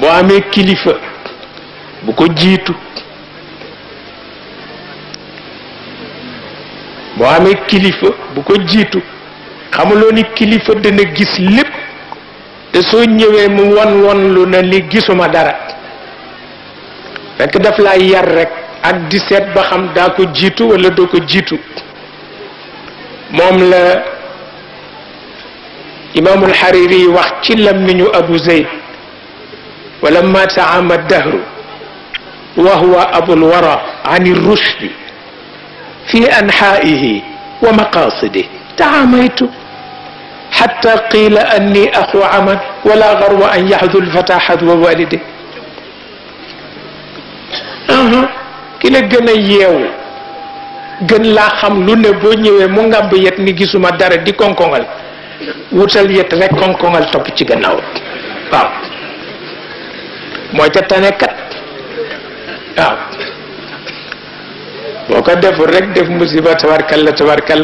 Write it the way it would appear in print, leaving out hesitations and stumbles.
boo amee kilifa bu ko jiitu, boo amee kilifa bu ko jiitu. xamuloo ni kilifa dana gis lépp te soo ñëwee mu won lu na li gisuma dara, fekk daf laa yar rek ak di seet ba xam daa ko jiitu wala doo ko jiitu. moom la imaamul Hariri wax ci lammiñu Abu Zayd wala ma taama dahru wa huwa abul wara an rushdi fi anhaa'ihi wa maqaasidihi taamaytu xatta qiila anni axu aman wala garwa an yaxdu lfata xadwa walide. ki la gën a yeewu gën laa xam lu ne boo ñëwee mu ngàmb yet ni gisuma dara di konkongal, wutal yet rek konkongal topp ci gannaaw. waaw moo ca tane kat. waaw boo ko deful rek def musiba tabarkalla tabarkalla.